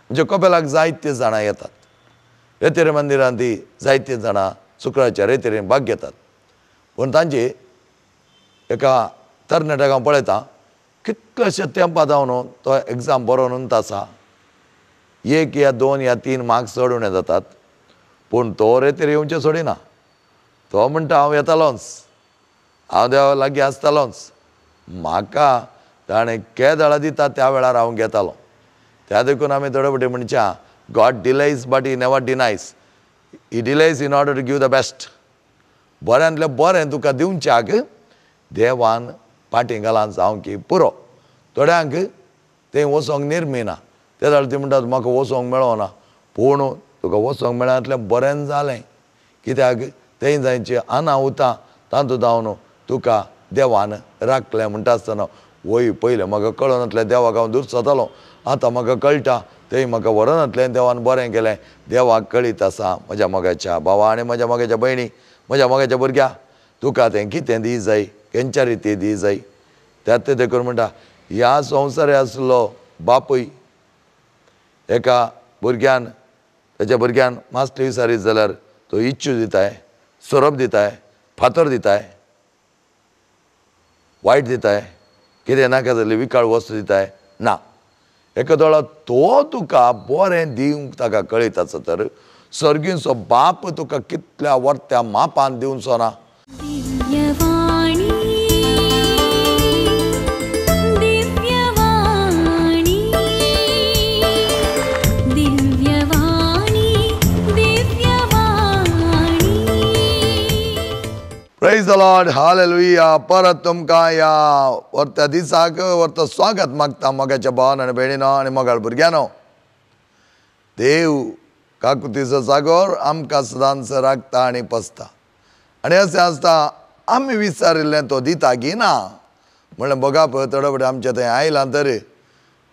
म्हणजे कपेलाक जायते जाणां येतात, रेतेर मंदिरांत ती जायते जाणां शुक्राच्या रेतेरेन भाग घेतात. पूण तांचे एका तरणाट्याक हांव पळयतां कितलेशे तेंपा जावन तो एग्जाम बरोवन आसा, 1 या 2 या 3 मार्क्स चड उणें जातात, पूण तो रेतेर येवचें सोडिना. तो म्हणटा हांव येतालोच, हांव देवा लागीं आसतालोच, म्हाका ताणें केदळा दिता त्या वेळार हांव घेतालो. त्या देखून आमी थोडे फावटी म्हणच्या God delays but he never denies, he delays in order to give the best. बऱ्यांतलें बरें तुका दिवच्याक देवान फाटीं घालां जावं की पुरो. थोड्यांक तें वचोंक निर्मिना, ते जाल्यार ती म्हणटात म्हाका वचोंक मेळना, पूण तुका वचोंक मेळनातलें बरें जालें, कित्याक तें जायचे अनाहुता तातूंत जावन तुका देवान राखलें. म्हणटा आसतना वय पयलें म्हाका कळनातलें देवाक हांव दुरसतालो, आतां म्हाका कळटा तें म्हाका व्हरनातलें देवान बरें केलें. देवाक कळीत आसा म्हज्या मोगाच्या भावा आनी म्हज्या मोगाच्या भयणी, म्हज्या मोगाच्या भुरग्या, तुका तें कितें दी जाय, खंयच्या रिती दी जाय. त्यात ते देखून म्हणटा ह्या संवसार आसलो बापूय एका भुरग्यान ताच्या भुरग्यान मास्टर विचारीत जाल्यार तो इच्छू दिताय, सोरोप दिताय, फातर दिताय, वायट दिताय, कितें नाका जाल्ली विकाळ वस्तू दिताय ना. एका दोळो तो तुका बरें दिवंक ताका कळीत आसा तर सर्गींचो बाप तुका कितल्या वर्त्या मापान दिवचो ना. Praise the Lord, hallelujah. परत तुमकां ह्या वर्त्या दिसाक वर्त स्वागत मागता मोगाच्या भावान आनी भयणीनो आनी मोगाळ भुरग्यांनो. देव काकुतीचो सागोर आमकां सदांच राखता आनी पसता, आनी अशें आसता आमी विचारिल्लें तो दिता की ना म्हणलें बघा पळय थोडे फावटी आमचें थंय आयलां तर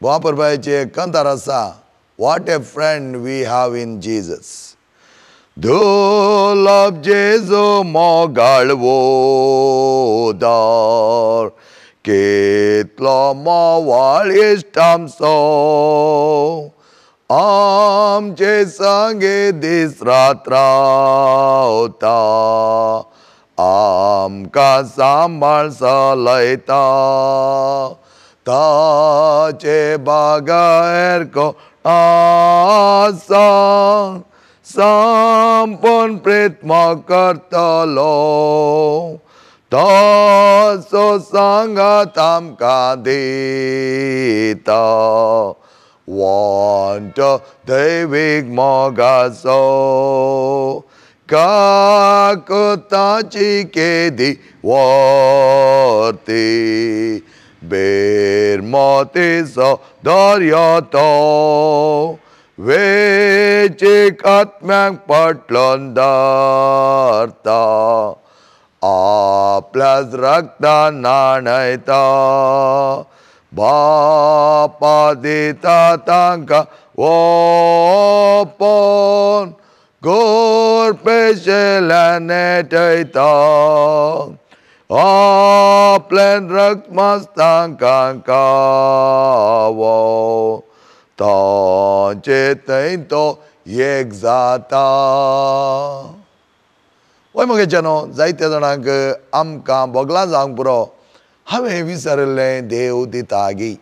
वापरपाचें एक कंतार आसा, what a friend we have in Jesus. दुर्लभ जेजू मोगाळ वोदार, कितलो मोवाळ इश्ट आमचो, आमचे संगे दीस रात रावता, आमकां सांबाळ चलयता, ताचे बागायर कोण आसा, संपूर्ण प्रेत करतलो, तसो सांगात आमकां दिता, वांट दैवीक मोगाचो, काकुताची केदी वर्ती, बेरमतीचो दर्यो तो, वेचीक आत्म्याक पटलोन धरता, आपल्याच रक्तान न्हाणयता, बापा दिता तांकां ओपोन, गोर पेशेल्यान नेटयता, आपलें रक्त मस्तांकां कावो, तांचे थंय तो एक जाता. वय म्हगेच्या न्हू जायत्या जाणांक आमकां भोगलां जावंक पुरो हांवें विचारिल्लें देव दिता गी.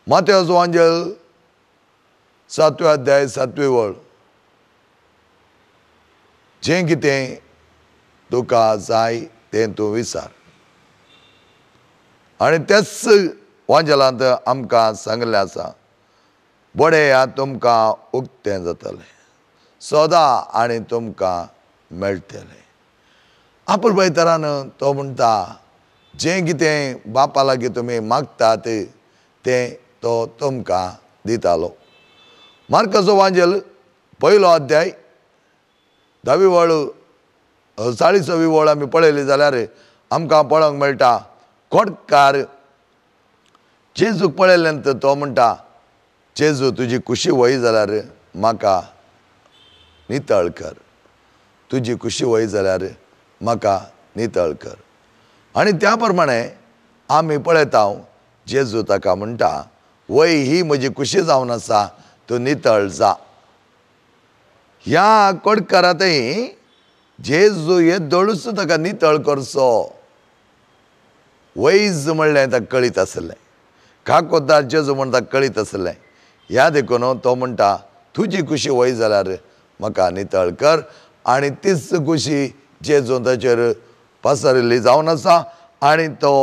मातेवचो वांजेल 7वे अध्याय 7वी वळ, जें कितें तुका जाय तें तूं विचार. आनी तेच वांजेलांत आमकां सांगिल्लें आसा, बडें तुमकां उक्तें जातलें, सदां आनी तुमकां मेळटलें. आपुलबाय तरान तो म्हणटा जें कितें बापा लागीं तुमी मागतात तें तो तुमकां दितालो. मार्काचो वांजेल 1 अध्याय 10वी वळ 40वी वळ आमी पळयली जाल्यार आमकां पळोवंक मेळटा, खोटकार जेजूक पळयलें तर तो म्हणटा जेजू तुजी कुशी वय जाल्यार म्हाका नितळ कर, तुजी कुशी वय जाल्यार म्हाका नितळ कर. आनी त्या प्रमाणे आमी पळयता जेजू ताका म्हणटा वय ही म्हजी खुशी जावन आसा, तूं नितळ जा. ह्या कोडकारांतय जेजू हे दोळूच ताका नितळ करचो वैज म्हणलें ताका कळीत आसलें, काकोतार जेजू म्हण ताका कळीत आसलें. ह्या देखून तो म्हणटा तुजी खुशी वय जाल्यार म्हाका नितळ कर. आनी तीच खुशी जेजू ताचेर पसरिल्ली जावन आसा आनी तो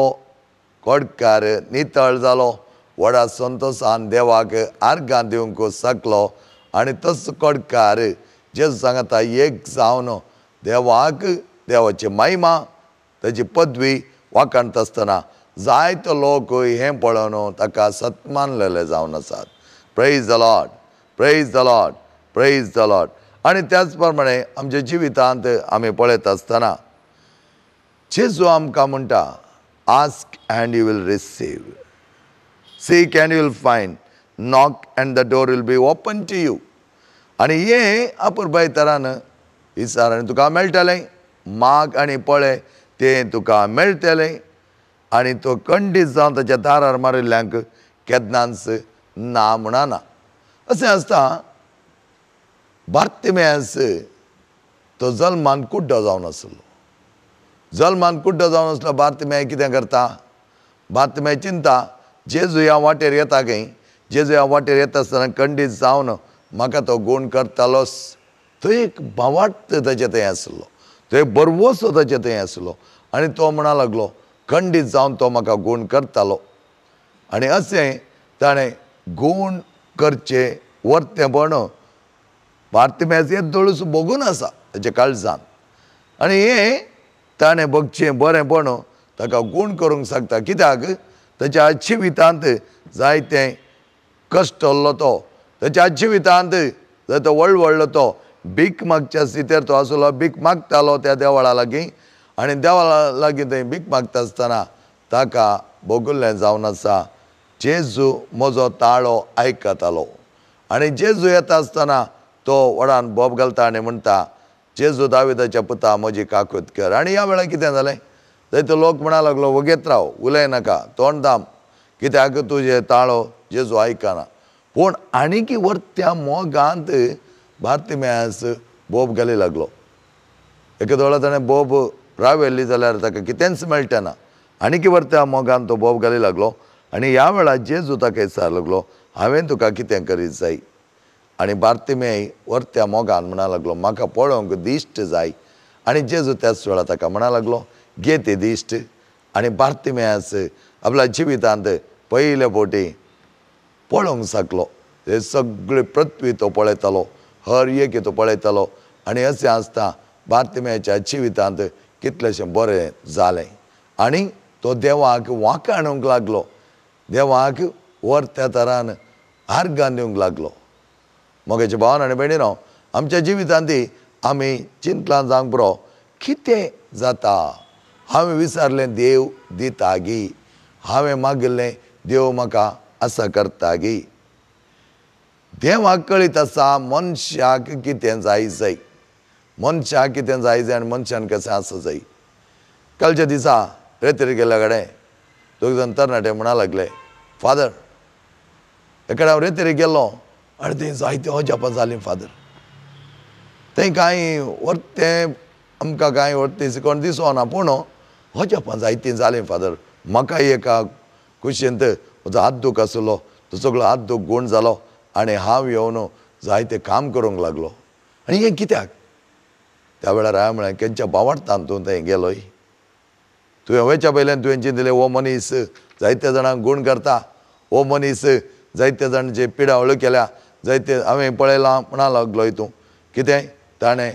कोडकार नितळ जालो. व्हडा संतोशान देवाक आर्गां दिवंक शकलो. आनी तोच कोडकार जेजू सांगता एक जावन देवाक देवाची महिमा ताची पदवी वाखाणता आसतना जायतो लोक हें पळोवन ताका सत्मानलेले जावन आसात. Praise the Lord, praise the Lord, praise the Lord. आनी त्याच प्रमाणे आमच्या जिवितांत आमी पळयता आसतना जेजू आमकां म्हणटा ask and you will receive, seek and you will find, knock and the door will be open to you. आनी हें अपुरबाय तरान विचार आनी तुका मेळटलें, माग आनी पळय तें तुका मेळटलें. आनी तो खंडीत जावन ताच्या दारार मारिल्ल्यांक केन्नाच ना म्हणना. अशें आसता बार्तिमेयस तो जल्मान कुड्डो जावन आसलो. जल्मान कुड्डो जावन आसलो बार्तिमेय कितें करता, बार्तिमेय चिंता जेजू ह्या वाटेर येता खंय, जेजू ह्या वाटेर येता आसतना खंडीत जावन म्हाका तो गूण करतालोच. तो एक भावार्थ ताचे थंय आसलो, तो एक बरवसो ताचे थंय आसलो आनी तो म्हणा लागलो खंडीत जावन तो म्हाका गूण करतालो. आनी अशें ताणें गूण करचें वर्तेंपण बार्तिमेयस हे दोळूस भोगून आसा ताच्या काळजान. आनी हें ताणें भोगचें बरेंपण ताका गूण करूंक शकता. कित्याक ताच्या जिवितांत जायतें कश्ट आहलो तो, ताच्या जिवितांत जायतो वळवळ्ळो तो, भीक मागच्या स्थितीर तो आसलो, भीक मागतालो त्या देवळा लागीं. आनी देवळा लागीं थंय भीक मागता आसतना ताका भोगुल्लें जावन आसा जेजू म्हजो ताळो आयकतालो. आनी जेजू येता आसतना तो व्हडान बोब घालता आनी म्हणटा जेजू दाविदाच्या पुता म्हजी काकूत कर. आनी ह्या वेळार कितें जालें, जायते लोक म्हणा लागलो वगेत राव, उलय नाका, तोंड दाम, कित्याक तुजें ताळो जेजू आयकना. पूण आनीकी वर्त्या मोगांत बार्तिमेयस बोब घाली लागलो. एका दोळा ताणें बोब रावयल्ली जाल्यार ताका कितेंच मेळटना. आनीकी वर्त्या मोगान तो बोब घाली लागलो. आनी ह्या वेळार जेजू ताका विचार लागलो हांवें तुका कितें करीत जाय. आनी बार्तिमेय वर्त्या मोगान म्हणा लागलो म्हाका पळोवंक दिश्ट जाय. आनी जेजू त्याच वेळार ताका म्हणा लागलो घे ती दिश्ट. आनी बार्तिमेयस आपल्या जिवितांत पयले फावटी पळोवंक शकलो. हे सगळे पृथ्वी तो पळयतालो, हर एक तो पळयतालो. आनी अशें आसता बार्तिमेयाच्या जिवितांत कितलेशें बरें जालें. आनी तो देवाक वाखाणूंक लागलो, देवाक वर्त्या तरान आर्गां दिवंक लागलो. मोगाचे भावान आनी भयणीनो, आमच्या जिवितांत आमी चिंतलां जावंक पुरो कितें जाता. हांवें विचारलें देव दिता गी, हांवें मागिल्लें देव म्हाका आसा करता गी. देवाक कळीत आसा मनशाक कितें जाय जाय, मनशाक कितें जाय जाय आनी मनशान कशें आसा जाय. कालच्या दिसा रेतीर गेल्ल्या कडेन दोग जाण तरणाटे म्हणा लागले फादर, एकडे हांव रेतीर गेल्लो आनी थंय जायत्यो अजापां जालीं फादर. थंय कांय वर्तें आमकां कांय वर्तें कोण दिसना, पूण अजापां जायतीं जालीं फादर. म्हाका एका कुशींत म्हजो हात दूख आसलो, तो सगळो हात दूख गूण जालो आनी हांव येवन जायतें काम करूंक लागलो. आनी हें कित्याक? त्या वेळार हांवें म्हळें केंच्या भावार्थान तूं थंय गेलोय, तुवें वयच्या पयल्यान तुवें चिंतलें हो मनीस जायत्या जाणांक गूण करता, हो मनीस जायत्या जाणांची पिडा हळू केल्या, जायते हांवें पळयलां म्हणा लागलोय तूं. कितें ताणें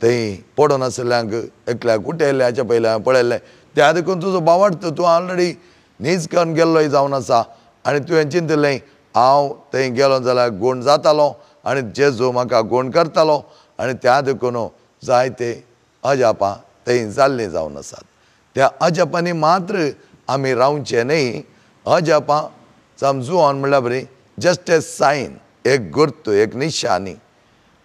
थंय पडून आशिल्ल्यांक एकल्याक उठयल्लें, हाच्या पयलें हांवें पळयल्लें. त्या देखून तुजो भावार्थ तूं ऑलरेडी नीज करून गेल्लोय जावन आसा. आनी तुवें चिंतलें हांव थंय गेलो जाल्यार गूण जातालो आनी जेजू म्हाका गूण करतालो. आनी त्या देखून जायते अजापां थंय जाल्लीं जावन आसात. त्या अजापांनी मात्र आमी रावचें न्हय. अजापां समजून म्हणल्यार बरी जस्ट ए सायन, एक गुर्त, एक निशानी.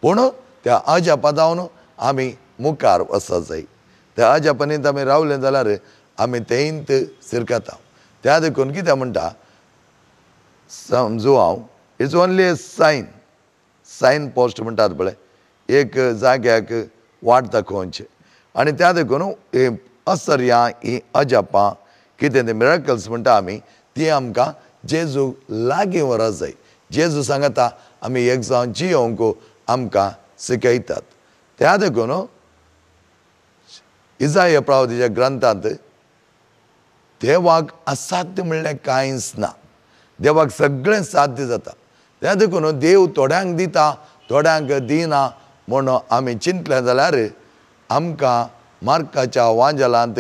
पूण त्या अजापां जावन आमी मुखार वचत जाय. त्या अजापांनी आमी रावले जाल्यार आमी थंयत शिरकता. त्या देखून कितें म्हणटा, समजू हांव, it's only a sign, sign post म्हणटात पळय, एक जाग्याक वाट दाखोवची. आनी त्या देखून असर्यां ही अजापां कितें तें मिराकल्स म्हणटा आमी, ती आमकां जेजू लागीं व्हरत जाय. जेजू सांगता आमी एक जावन जियोंक आमकां शिकयतात. त्या देखून इजाया प्रवादीच्या ग्रंथांत देवाक असाध्य म्हणलें कांयच ना, देवाक सगळें साध्य जाता. त्या देखून देव थोड्यांक दिता थोड्यांक दिना म्हूण आमी चिंतलें जाल्यार आमकां मार्काच्या वांजलांत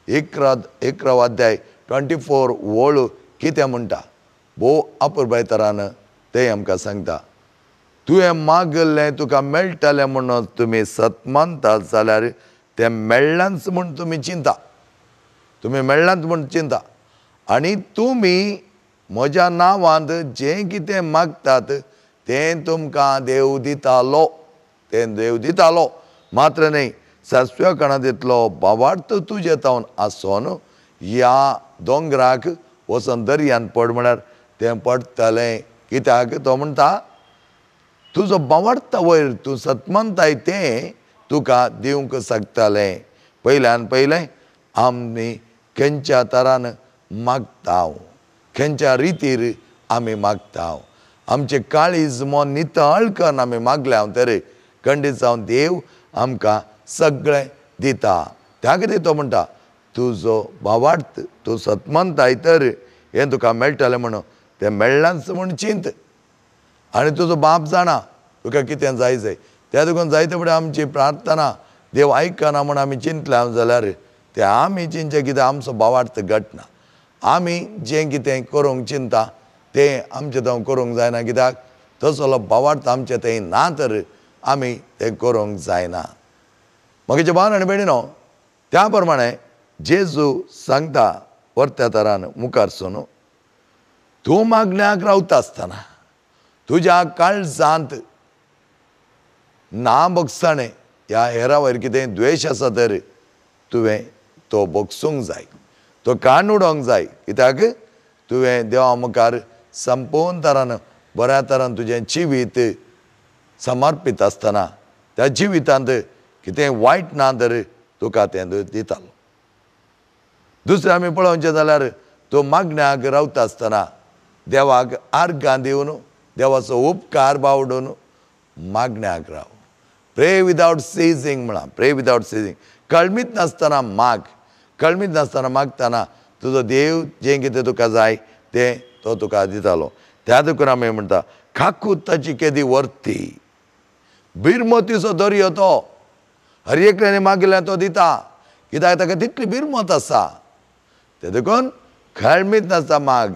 11 अध्याय 24 वळ कितें म्हणटा, भोव अपुरबाय तरान तें आमकां सांगता, तुवें मागलें तुका मेळटलें म्हणून तुमी सत मानतात जाल्यार तें मेळ्ळांच म्हूण तुमी चिंता, तुमी मेळ्ळांच म्हूण चिंता, आनी तुमी म्हज्या नांवांत जें कितें मागतात तें तुमकां देव दितालो, तें देव दितालो. मात्र न्हय सासव्या कणांतलो भावार्थ तुजे तावन आसोन ह्या दोंगराक वचोन दर्यान पड म्हळ्यार तें पडटलें. कित्याक तो म्हणटा तुजो भावार्थ वयर तूं सतमानताय तें तुका दिवंक शकतालें. पयल्यान पयलें आमी खंयच्या तरान मागता, खंयच्या रितीर आमी मागता, आमचें काळीज मन नितळ करून आमी मागल्या तर खंडीत जावन देव आमकां सगळें दिता. त्या खातीर तो म्हणटा तुजो भावार्थ तूं सतमानताय तर हें तुका मेळटलें म्हणून तें मेळ्ळांच म्हूण चिंत, आनी तुजो बाप जाणा तुका कितें जाय जाय. त्या देखून जायते फुडें आमची प्रार्थना देव आयकना म्हूण आमी चिंतल्या जाल्यार तें आमी चिंतचें कितें आमचो भावार्थ घटना, आमी जें कितें करूंक चिंता तें आमचें जावं करूंक जायना, कित्याक तसलो भावार्थ आमचें थंय ना तर आमी तें करूंक जायना. म्हगेले भाव आनी भयणीनो, त्या प्रमाणे जेजू सांगता परत्या तरान मुखार सून, तूं मागण्याक रावता आसतना तुज्या काळजांत ना भोगसाणें ह्या हेरा वयर कितें द्वेश आसा तर तुवें तो भोगसूंक जाय, तो काण उडोवंक जाय. कित्याक तुवें देवा मुखार संपूर्ण तरान बऱ्या तरान तुजें जिवीत समर्पीत आसतना त्या जिवितांत कितें वायट ना तर तुका तें दितालो. दुसरें आमी पळोवचें जाल्यार तूं मागण्याक रावता आसतना देवाक आर्गां दिवन देवाचो उपकार बावडून मागण्याक राव. प्रे विदावट सीझींग म्हळां, प्रे विदावट सीझींग, कळमीत नासतना माग, कळमीत नासतना मागतना तुजो देव जें कितें तुका जाय तें तो तुका दितालो. त्या देखून आमी म्हणटा खाकूत ताची केदी वर्ती, बिरमतीचो दर्यो तो हर एकल्याने मागिल्ल्यान तो दिता, कित्याक ताका तितली बिरमत आसा. ते देखून खळमीत नासता माग,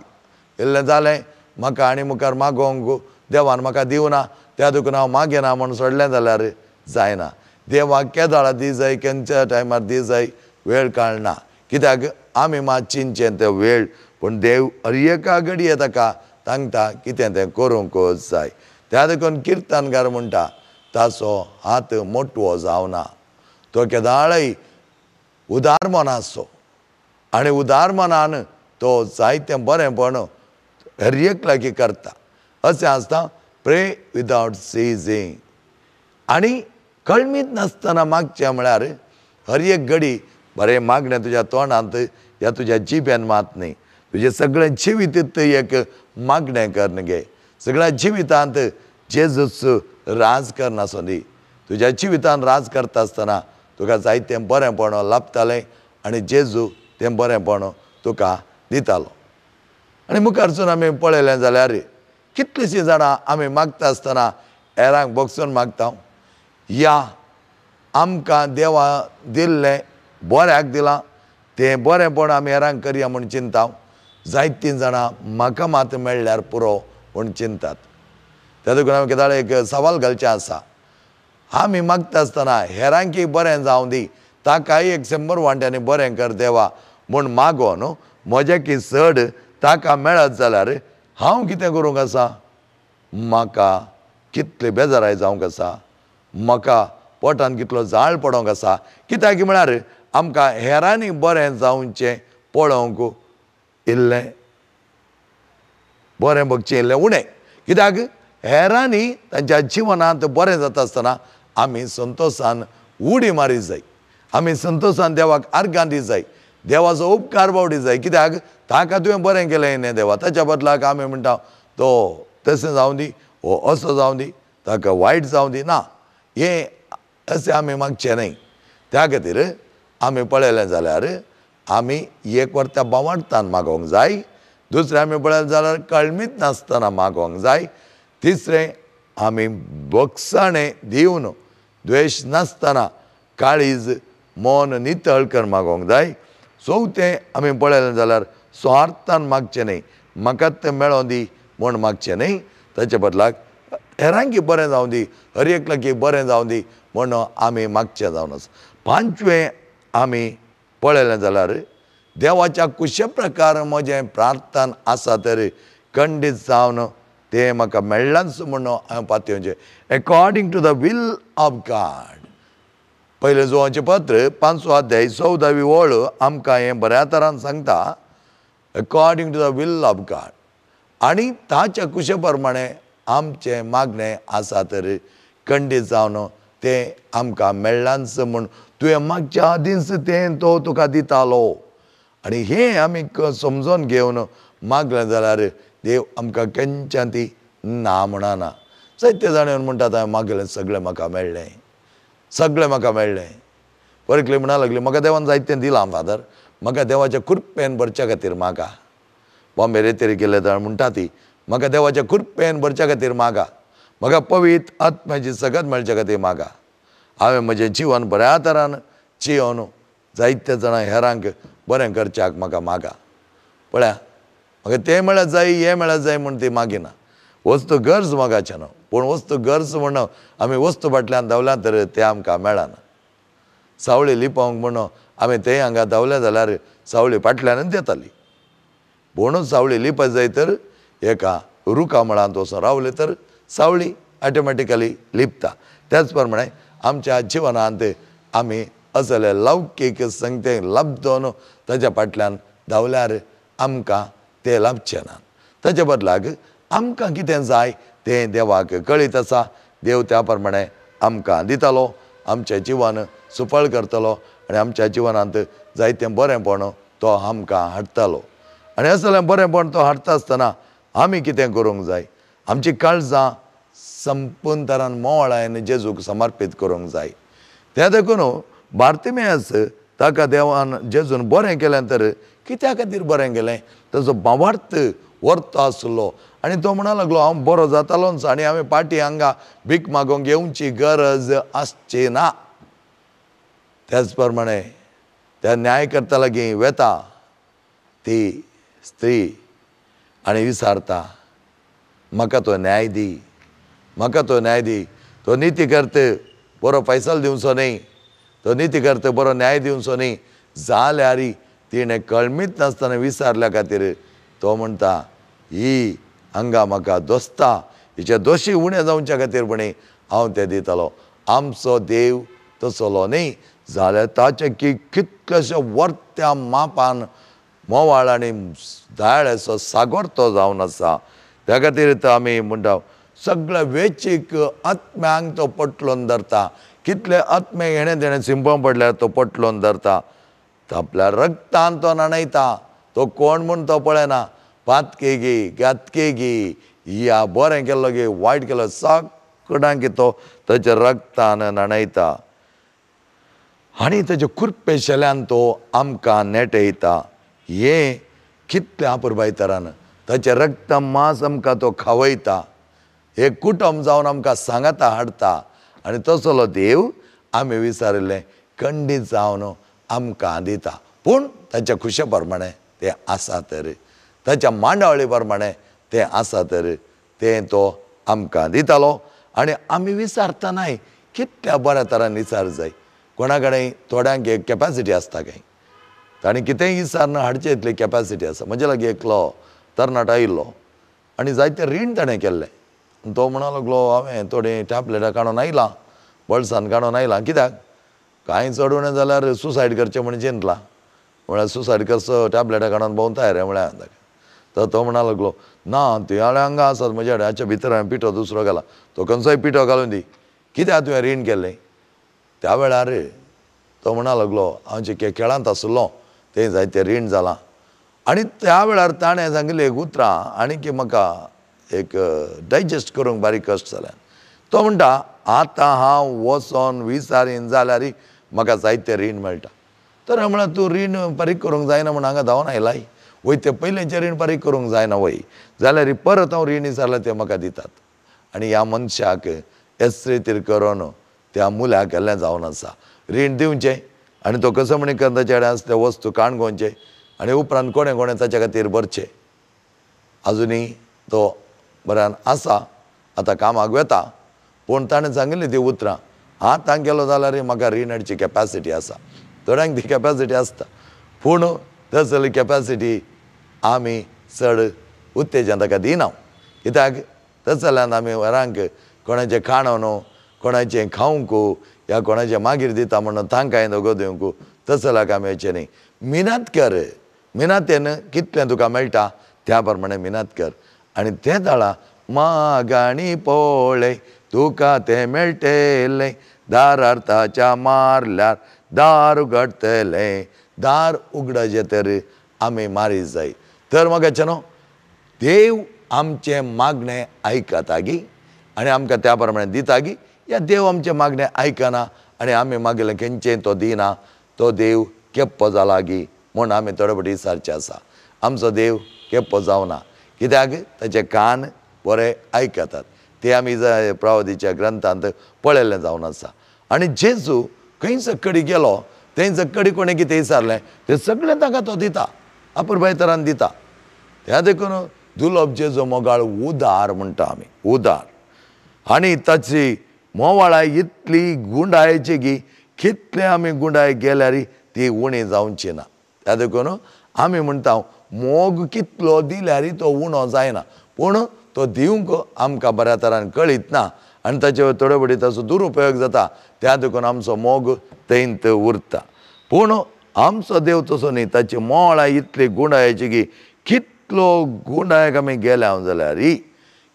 इल्लें जालें म्हाका आनी मुखार मागोवंक देवान म्हाका दिवना त्या देखून हांव मागेना म्हूण सोडलें जाल्यार जायना. देवाक केदाळा दी जाय, खंयच्या टायमार दी जाय वेळ काडना, कित्याक आमी मात चिंतचें ते वेळ, पूण देव हर एका घडये ताका सांगता कितें तें करूंक जाय. त्या देखून किर्तनकार म्हणटा ताचो हात मोटवो जावना, तो केदाळय उदार मनाचो आनी उदार मनान तो जायतें बरेंपण हर एक लागीं करता. अशें आसता प्रे विदावट सीझींग. आनी कळमीत नासतना मागचें म्हळ्यार हर एक घडी बरें मागणें तुज्या तोंडांत या तुज्या जिबेन मात न्ही, तुजें सगळें जिवीत एक मागणें करून घे. सगळ्या जिवितांत जेजूच राज करनासो दी, तुज्या जिवितांत राज करता आसतना तुका जायतें बरेंपण लाभतालें आनी जेजू तें बरेंपण तुका दितालो. आनी मुखारसून आमी पळयलें जाल्यार कितलींशीं जाणां आमी मागता आसतना हेरांक भोगसून मागता, या आमकां देवा दिल्लें बऱ्याक दिलां तें बरेंपण आमी हेरांक करया म्हूण चिंता. जायतीं जाणां म्हाका मात मेळ्ळ्यार पुरो म्हूण चिंतात. त्या देखून आमी केदाळ एक सवाल घालचें आसा, आमी मागता आसतना हेरांकी बरें जावं दी, ताकाय एक 100 वांट्यांनी बरें कर देवा म्हूण मागोन म्हजें की चड ताका मेळत जाल्यार हांव कितें करूंक आसा, म्हाका कितली बेजाराय जावंक आसा, म्हाका पोटान कितलो जाळ पडोंक आसा. कित्याक म्हळ्यार आमकां हेरांनी बरें जावचें पळोवंक इल्लें बरें बगचें इल्लें उणें. कित्याक हेरांनी तांच्या जिवनांत बरें जाता आसतना आमी संतोशान उडी मारी जाय, आमी संतोशान देवाक आर्गां दी जाय, देवाचो उपकार बावडी जाय. कित्याक ताका तुवें बरें केलें न्ही देवा, ताच्या बदलाक आमी म्हणटा तो तशें जावं दी, हो असो जावं दी, ताका वायट जावं दी. ना, हें अशें आमी मागचें न्हय. त्या खातीर आमी पळयलें जाल्यार आमी एक वर त्या बावाडतान मागोवंक जाय, दुसरें आमी पळयलें जाल्यार कळमीत नासतना मागोवंक जाय, तिसरें आमी बगसाणें दिवन द्वेश नासतना काळीज मन नितळ कर मागोवंक जाय, चवथें आमी पळयलें जाल्यार स्वार्थान मागचें न्हय, म्हाका तें मेळों दी म्हूण मागचें न्हय, ताचे बदलाक हेरांकी बरें जावं दी, हर एकल्याकी बरें जावं दी म्हूण आमी मागचें जावन आसा. पांचवें आमी पळयलें जाल्यार देवाच्या कुशे प्रकार म्हजें प्रार्थना आसा तर खंडीत जावन तें म्हाका मेळ्ळांच म्हूण हांवें पातयेवचें, according to the will of God. पयलें जुवांचें पत्र 5वो अध्याय 14वी ओळ आमकां हें बऱ्या तरान सांगता, according to the will of God. आनी ताच्या कुशे प्रमाणे आमचें मागणें आसा तर खंडीत जावन तें आमकां मेळ्ळांच म्हूण तुवें मागच्या आदींच तें तो तुका दितालो. आनी हें आमी समजून घेवन मागलें जाल्यार देव आमकां केन्ना ती ना म्हणना. जायते जाण येवन म्हणटात हांवें मागलें सगळें म्हाका मेळ्ळें, सगळें म्हाका मेळ्ळें. परकली म्हणा लागली म्हाका देवान जायतें दिलां फादर, म्हाका देवाच्या कृपेन भरच्या खातीर मागा. बॉम्बे रेतेरी गेले जाल्यार म्हणटा ती म्हाका देवाच्या कृपेन भरच्या खातीर मागा, म्हाका पवित्र आत्म्याची सगत मेळच्या खातीर मागा. हांवें म्हजें जिवन बऱ्या तरान जिवन जायते जाणां हेरांक बरें करच्याक म्हाका मागा. पळया म्हाका तें मेळत जाय हें मेळत जाय म्हूण ती मागिना. वस्तू गरज मागाचें न्हू, पूण वस्तू गरज म्हूण आमी वस्तू फाटल्यान धांवल्या तर तें आमकां मेळना. सावळी लिपोवंक म्हूण आमी तें हांगा धांवले जाल्यार सावळी फाटल्यानच येताली. पूण सावळी लिपत जाय तर एका रुखा मुळांत वचून रावले तर सावळी ऑटोमॅटिकली लिपता. त्याच प्रमाणे आमच्या जिवनांत आमी असले लौकीक संगते लब्दोन ताच्या फाटल्यान धांवल्यार आमकां ते लाभचें ना. ताच्या बदलाक आमकां कितें जाय तें देवाक कळीत आसा, देव त्या प्रमाणे आमकां दितालो, आमचें जिवन सुफळ करतलो आनी आमच्या जिवनांत जायतें बरेंपण तो आमकां हाडटालो. आनी असलें बरेंपण तो हाडटा आसतना आमी कितें करूंक जाय, आमची काळजां संपूर्ण तरान मोवाळायन जेजूक समर्पीत करूंक जाय. तें देखून बार्तिमेयस ताका देवान जेजून बरें केलें तर कित्या खातीर बरें केलें, ताचो भावार्थ वर्तो आसलो आनी तो म्हणा लागलो हांव बरो जातालोच आनी हांवें पाटी हांगा भीक मागोवंक येवची गरज आसची ना. त्याच प्रमाणे त्या न्यायकर्ता लागीं वेता ती स्त्री आनी विचारता म्हाका तो न्याय दी, म्हाका तो न्याय दी. तो निती करत बरो फैसल दिवचो न्हय, तो निती करत बरो न्याय दिवचो न्हय जाल्यार तिणें कळमीत नासतना विचारल्या खातीर तो म्हणटा ही हांगा म्हाका दोस्ता, हिच्या दोशी उणें जावच्या खातीर म्हणी हांव तें दितालो. आमचो देव तसलो न्हय जाल्यार ताचें की कितलेशे वर्त्या मापान मोवाळ आनी दयाळाचो सागोर तो जावन आसा. त्या खातीर तो आमी म्हणटा सगळ्या वेचीक आत्म्यांक तो पटलोवन धरता. कितले आत्मे हेणें तेणें सिंपम पडल्यार तो पटलोवन धरता, आपल्या रक्तान तो न्हाणयता, तो कोण म्हूण तो पळयना, पातके गी घातके गी या बरें केल्लो गी वायट केल्लो सगळ्यांक तो ताच्या रक्तान न्हाणयता आनी ताच्या कृपे शेल्यान तो आमकां नेटयता. हें कितलें अपुरबाय तरान ताचें रक्त मांस आमकां तो खावयता, हे कुटुंब जावन आमकां सांगाता हाडटा आनी तसलो देव आमी विचारिल्लें खंडीत जावन आमकां दिता. पूण ताच्या खुशे प्रमाणे तें आसा तर, ताच्या मांडावळी प्रमाणे तें आसा तर तें तो आमकां दितालो. आनी आमी विचारतनाय कितल्या बऱ्या तरान विचार जाय. कोणा कडेन थोड्यांक एक कॅपॅसिटी आसता, कांय ताणें कितेंय विचारून हाडचें इतली कॅपॅसिटी आसा. म्हजे लागीं एकलो तरणाटो आयिल्लो आनी जायतें रीण ताणें केल्लें. तो म्हणा लागलो हांवें थोडीं टॅबलेटां काडून आयलां, बळसान काडून आयलां, कित्याक कांय चड उणें जाल्यार सुसायड करचें म्हूण चिंतलां, म्हळ्यार सुसायड करचो टॅबलेटां काडून भोंवता रे म्हळ्यार ताका. तर तो म्हणा लागलो ना तुवें हांगा आसात म्हज्या कडेन, हाच्या भितर हांवें पिठो दुसरो घाला, तो खंयचोय पिठो घालून दी, कित्याक तुवें रीण केल्लें? त्या वेळार तो म्हणा लागलो हांव जे खेळांत आसलो तें जायतें रीण जालां. आनी त्या वेळार ताणें सांगिल्लें एक उतरां आनी की म्हाका एक डायजेस्ट करूंक बारीक कश्ट जालें. तो म्हणटा आतां हांव वचोन विचारीन जाल्यार म्हाका जायतें रीण मेळटा. तर हांवें म्हळ्यार तूं रीण फारीक करूंक जायना म्हूण हांगा धांवन आयलाय, वय तें पयलेंचें रीण फारीक करूंक जायना वय, जाल्यार परत हांव रीण विचारल्यार तें म्हाका दितात. आनी ह्या मनशाक हेच रितीर करून त्या मुल्याक केल्लें जावन आसा. रीण दिवचें आनी तो कसो म्हणी करून ताचे कडेन आसले वस्तू काणगोवचें आनी उपरांत कोणें कोणें ताच्या खातीर भरचें. आजुनूय तो बऱ्यान आसा, आतां कामाक वेता, पूण ताणें सांगिल्ली ती उतरां आतां गेलो जाल्यार म्हाका रीण हाडची कॅपेसिटी आसा. थोड्यांक ती कॅपेसिटी आसता, पूण तसली कॅपेसिटी आमी चड उत्तेजन ताका दिना. कित्याक तसल्यान आमी वरांक कोणाचें खाण न्हू, कोणाचें खावंक या कोणाचें मागीर दिता म्हणून तांकां दोगो दिवंक तसल्याक आमी वचचें न्ही. मिनात कर, मिनातेन कितलें तुका मेळटा त्या प्रमाणे मिनात कर. आनी तें दाळा मागाणी पळय तुका तें मेळटलें, दारार ताच्या मारल्यार दार उगडटलें, दार उगडाचें तर आमी मारी जाय. तर म्हाका न्हू देव आमचें मागणें आयकता गी आनी आमकां त्या प्रमाणे दिता गी, या देव आमचें मागणें आयकना आनी आमी मागलें खंयचें तो दिना, तो देव केप्पो जाला गी म्हूण आमी थोडे फावटी विचारचें आसा. आमचो देव केप्पो जावना, कित्याक ताचे कान बरे आयकतात, ते आमी प्रवादीच्या ग्रंथांत पळयल्लें जावन आसा. आनी जेजू खंय सकडी गेलो थंय सकडी कोणें कितें विचारलें तें सगळें ताका तो दिता, अपुरबाय तरान दिता. त्या देखून दुर्लभ जेजू मोगाळ उदार म्हणटा आमी, उदार. आनी ताची मोवाळाय इतली गुंडायची की कितले आमी गुंडाय गेल्यार ती उणी जावची ना. त्या देखून आमी म्हणटा मोग कितलो दिल्यार तो उणो जायना, पूण तो दिवंक आमकां बऱ्या तरान कळीत ना आनी ताचे थोडे फावटी ताचो दुरुपयोग जाता. त्या देखून आमचो मोग थंयत उरता. पूण आमचो देव तसो न्ही, ताची मोळाय इतली गुंडायची की कितलो गुंडायक आमी गेल्या जाल्यार,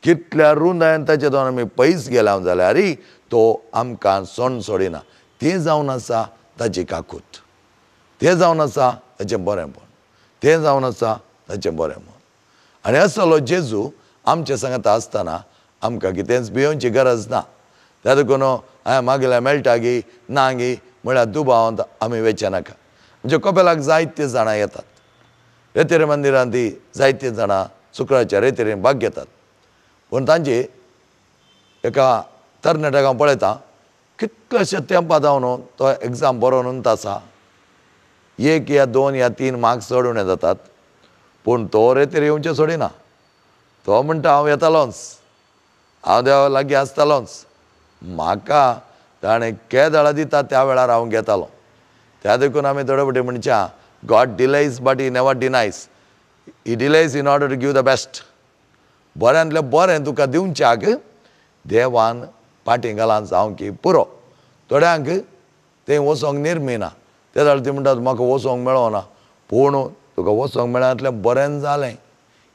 कितल्या रुंदायन ताचे दोन आमी पयस गेल्या जाल्यार तो आमकां सोण सोडिना. तें जावन आसा ताची काकूत, तें जावन आसा ताचें बरेंपण, तें जावन आसा ताचें बरें मन. आनी असलो जेजू आमच्या सांगाता आसतना आमकां कितेंच भियोवची गरज ना. त्या देखून हांवें मागल्यार मेळटा गी ना गी म्हळ्यार दुबावांत आमी वचचें नाका. आमच्या कपेलाक जायते जाणां येतात, रेतेर मंदिरांत ती जायते जाणां शुक्राच्या रेतेरेन भाग घेतात, पूण तांचे एका तरणाट्याक हांव पळयतां कितलेशे तेंपा जावन तो एग्जाम बरोवन आसा, 1 या 2 या 3 मार्क्स चड उणें जातात, पूण तो रेतेर येवचें सोडिना. तो म्हणटा हांव येतालोच, हांव देवा लागीं आसतालोच, म्हाका ताणें केदळा दिता त्या वेळार हांव घेतालो. त्या देखून आमी थोडे फावटी म्हणच्या God delays but he never denies, he delays in order to give the best. बऱ्यांतलें बरें तुका दिवच्याक देवान फाटीं घालां जावं की पुरो. थोड्यांक तें वचोंक निर्मिना, ते जाल्यार ती म्हणटात म्हाका वचोंक मेळना, पूण तुका वचोंक मेळनातलें बरें जालें,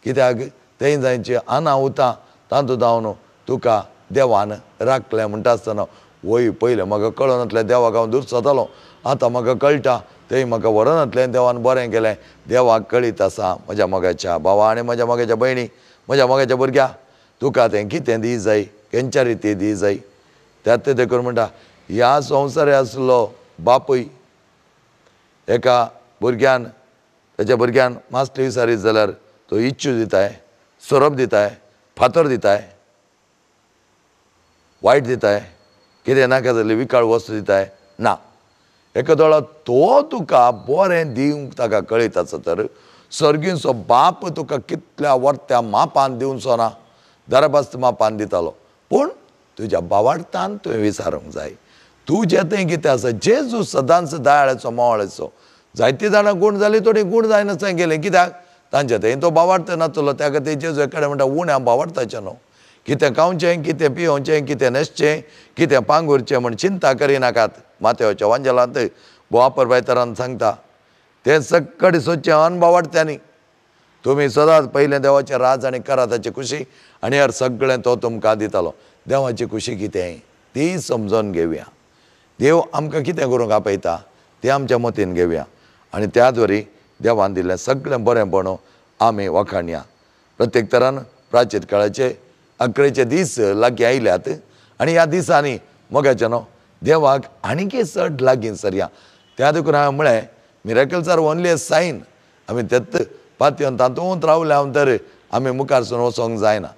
कित्याक तें जायचे अनाहुता तातूंत जावन तुका देवान राखलें. म्हणटा आसतना वय पयलें म्हाका कळनातलें देवाक हांव दुरसतालो, आतां म्हाका कळटा तें म्हाका व्हरनातलें देवान बरें केलें. देवाक कळीत आसा म्हज्या मोगाच्या भावा आनी म्हज्या मोगाच्या भयणी, म्हज्या मोगाच्या भुरग्या, तुका तें कितें दी जाय, खंयच्या रिती दी जाय. त्यात तें देखून म्हणटा ह्या संवसार आसलो बापूय एका भुरग्यान ताच्या भुरग्यान मास्टर विचारीत जाल्यार तो इच्छू दिताय, सोरोप दिताय, फातर दिताय, वायट दिताय, कितें नाका जाल्ली विकाळ वस्तू दिताय ना. एका दोळो तो तुका बरें दिवंक ताका कळीत आसा तर सर्गींचो बाप तुका कितल्या वर्त्या मापान दिवचो ना, दरबास्त मापान दितालो, पूण तुज्या बावाडतान तुवें विचारूंक जाय. तुजें तें कितें आसा. जेजू सदांच दयाळाचो मोवाळाचो. जायतीं जाणां गूण जालीं, थोडीं गूण जायनासतना गेलीं, कित्याक तांच्या थंय तो बावाडत नातलो. त्या खातीर जेजू एक कडेन म्हणटा उण्या बावाडताचें न्हू, कितें खावचें, कितें पियोवचें, कितें न्हेसचें, कितें पांगुरचें म्हण चिंता करिनाकात. माथ्याच्या वांजेलांत बोवापर बायतरान सांगता तें सकट सोदचें अनबावाडत्यांनी. तुमी सदांच पयलें देवाचें राज आनी करा ताची खुशी आनी हर सगळें तो तुमकां दितालो. देवाची खुशी कितें ती समजून घेवया. देव आमकां कितें करूंक आपयता तें आमच्या मतीन घेवया आनी त्याच वरी देवान दिल्लें सगळें बरेंपण आमी वखाणया. प्रत्येक तरान प्राचीन काळाचे अकरेचे दीस लागीं आयल्यात आनी ह्या दिसांनी मोगाचे न्हू देवाक आनीकय चड लागीं सरया. त्या देखून हांवें म्हळें miracles are only a sign. आमी तेत पातयेवन तातूंत रावल्या तर आमी मुखार सून वचोंक जायना.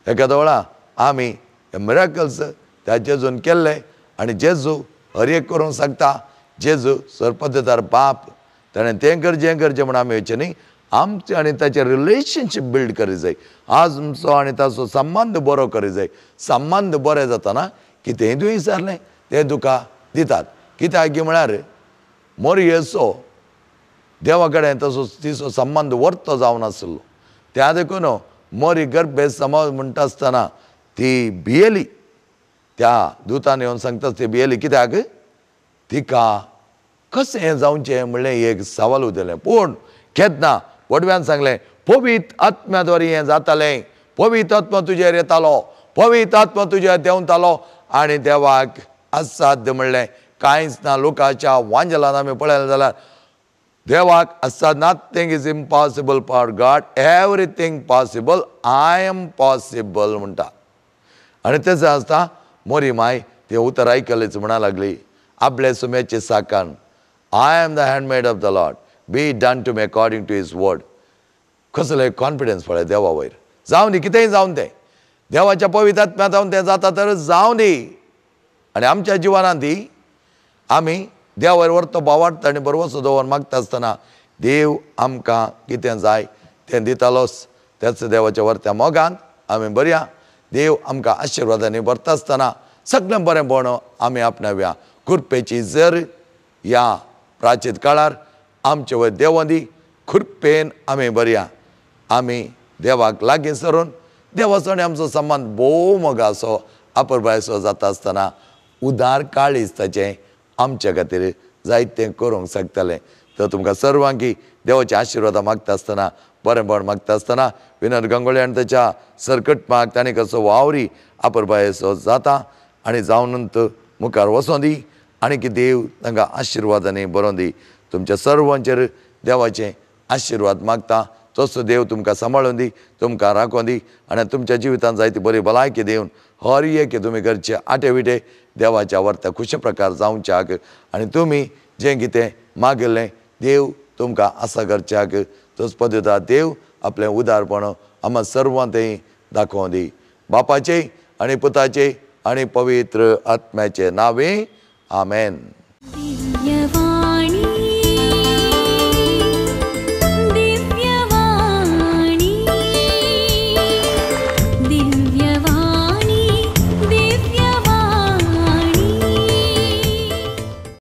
एखाद्या वेळा आमी हे मिराकल्स त्या जेजून केल्ले आनी जेजू हर एक करूंक शकता. जेजू सरपददार बाप, ताणें तें करचें करचें म्हूण आमी वयचें न्ही. आमचें आनी ताचें रिलेशनशीप बिल्ड करी जाय. आज आमचो आनी ताचो संबंद बरो करी जाय. संबंद बरे जाताना कितेंय तुवें विचारलें तें तुका दितात. कित्याक म्हळ्यार मोरयेचो देवा कडेन तसो तिचो संबंद वर्तो जावन आसलो. त्या देखून मोरी गर्भे समाज म्हणटा आसतना ती भियेली. त्या दुतान येवन सांगता ती भियेली कित्याक तिका कशें हें जावचें म्हणलें एक सवाल उदयलें. पूण केन्ना वडव्यान सांगलें पवित्र आत्म्या द्वारे हें जातालें. पवित्र आत्मा तुजेर येतालो, पवित्र आत्मा तुजेर देंवतालो आनी देवाक असाध्य म्हणलें कांयच ना. लोकांच्या वांजलान आमी पळयलें जाल्यार देवाक असाध्य, nothing is impossible for God, everything possible, I am possible म्हणटा. आनी तें आसता मोरी माय तें उतर आयकलेच म्हणा लागली आपले सुम्याचे साकान, I am the handmaid of the Lord, be done to me according to his word. कसले कॉन्फिडन्स पळय देवा वयर. जावं दी कितेंय जावन तें देवाच्या पवित्र आत्म्या जावन तें जाता तर जावं दी. आनी आमच्या जिवनांत ती आमी देवार व्हरतो भावार्थ आनी बरवसो दवर मागता आसतना देव आमकां कितें जाय तें दितालोच. त्याच देवाच्या व्हरत्या मोगान आमी बरया. देव आमकां आशिर्वादांनी भरता आसतना सगळें बरेंपण आमी आपणावया. कृपेची जर ह्या प्राचीन काळार आमचे वयर देवां दी कृपेन आमी बरया. आमी देवाक लागीं सरून देवाचो आनी आमचो संबंद भोव मोगाचो आपरबायसो जाता आसतना उदार काळीज ताचें आमच्या खातीर जायतें करूंक शकतलें. तर तुमकां सर्वांकी देवाचे आशिर्वादां मागता आसतना बरेंपण मागता आसतना विनोद गंगोळे आनी ताच्या सरकटमाक ताणें कसो वावरी आपरबायसो जाता आनी जावन मुखार वचों दी आनी की देव तांकां आशिर्वादांनी बरोवन दी. तुमच्या सर्वांचेर देवाचे आशिर्वाद मागता. तसो देव तुमकां सांबाळून दी, तुमकां राखोवन दी आनी तुमच्या जिवितांत जायती बरी भलायकी दिवन हर एक तुमी करचे आटे विटे देवाच्या वर्ता खुशे प्रकार जावच्याक आनी तुमी जें कितें मागिल्लें देव तुमकां आसा करच्याक तोच पद्दता देव आपलें उदारपण आमकां सर्वांतय दाखोवन दी. बापाचे आनी पुताचे आनी पवित्र आत्म्याचे नांवे आमेन.